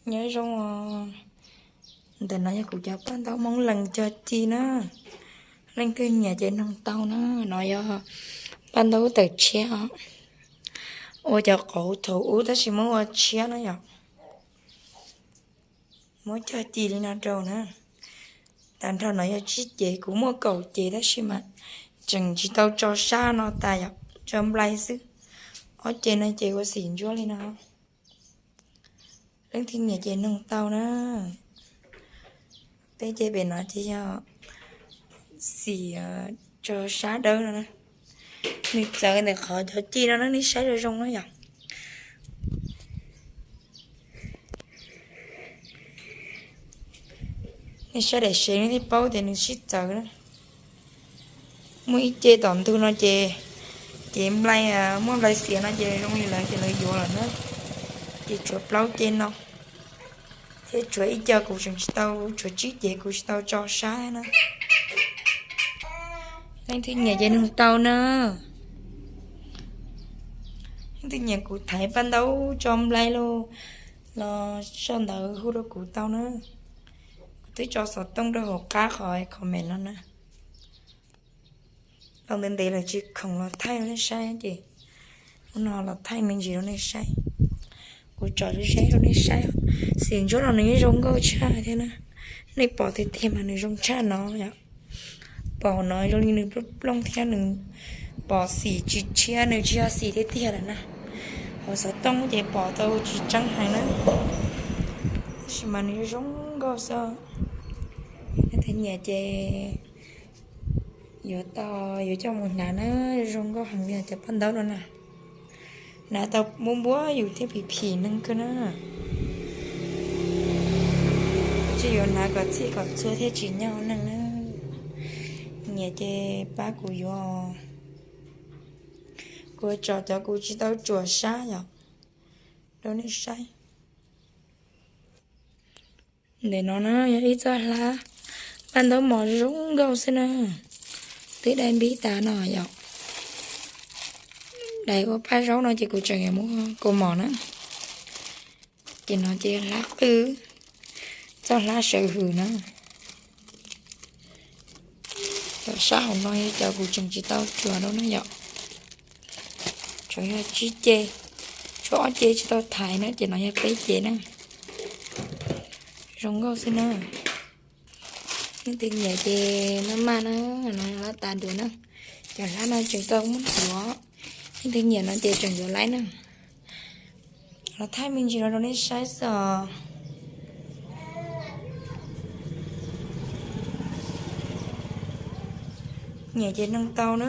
Nyob zoo os. Ntawm no yog kuv cov paj ntaub Hmoob Lees cog ci na. Leej twg nyiam ces noog tau na. No yog paj ntaub tawm tshiab os. Ua cov qauv thaum ub tab sis muab ua tshiab na yom. Muab cog ci li no rau na. Tag nrho no yog tsib cev, kuv muaj kaum cev tab sis mas tseem tsis tau tso sab no tas yom, tso nplai xwb. Ob cev no ces ua xim ntsuab li no. Leej twg nyiam ces noog tau na. Peb cev pem no ces yog xim tso sab dawb no na. Nws txawv ntawm qhov cov ci no na, nej saib zoo zoo na yom. Nej saib daim sev nej thiaj paub tias nws sib txawv na. Muaj ib ce tom ntug no ces, ces nplai, muaj nplai xiav no ces zoo li lawv ces lawv yuav lawm na. Ces tshuav plaub ce no, thiab tshuav ib co kuv tseem tsis tau, tshuav tsib cev kuv tsis tau tso sab na. Leej twg nyiam ces noog tau na. Leej twg nyiam kuv thaiv paj ntaub tso nplai los, los sau ntawv hu rau kuv tau na. Kuv twb tso xov tooj rau hauv qab qhov comment no na. Los ntev ntev lawm tsis khoom los thaij rau nej saib ces hnub no los thaij me ntsis rau nej saib. Kuv tso ze ze rau nej saib. Xim ntsuab no nws yeej zoo nkauj tshaj thiab na. Nej pom tiag tiag mas nws zoo tshaj no yom. Pom no zoo li nws plooj plooj thiab nws pom xim tsis tshiab, nws tsis yog xim tiag tiag lawm na. Hauv xov tooj ces pom tau tsis tseeb heev na, tab sis mas nws zoo nkauj xwb. Leej twg nyiam ces yuav tau, yuav coj mus hnav na, zoo nkauj heev li cov paj ntaub no na. Hnav tau muab npuab yus thiab phim phim neeg kawg na. Tsis yuav hnav kom txhij kom txhua thiaj tsim nyog neeg na. Nyiam ces pab kuv yuav, kuv tso cov kuv tsis tau tsuas sab yom, rau nej saib. Ntawm no na yog ib txoj hlab paj ntaub mos zoo nkauj xwb na. Twb dai npib tas no yom. Dai ua paj zaub no ces kuv tseem yuav muab kaus mom na. Ces no ces hlab qwj, txoj hlab sawv hwm na. Cov sab hauv no yog cov kuv tseem tsis tau tsuas rau na yom. Tshuav yog tsib ce, tshuav ob ce tsis tau thaiv na ces no yog peb ce na. Zoo nkauj xwb na. Leej twg nyiam ces maj maj na, no hlab tas nruas na. Cov hlab no tseem tau muab ntxuav, leej twg nyiam no ces tseem yuav laib na. Los thaij me ntsis no rau nej saib xwb os. Nyiam ces noog tau na.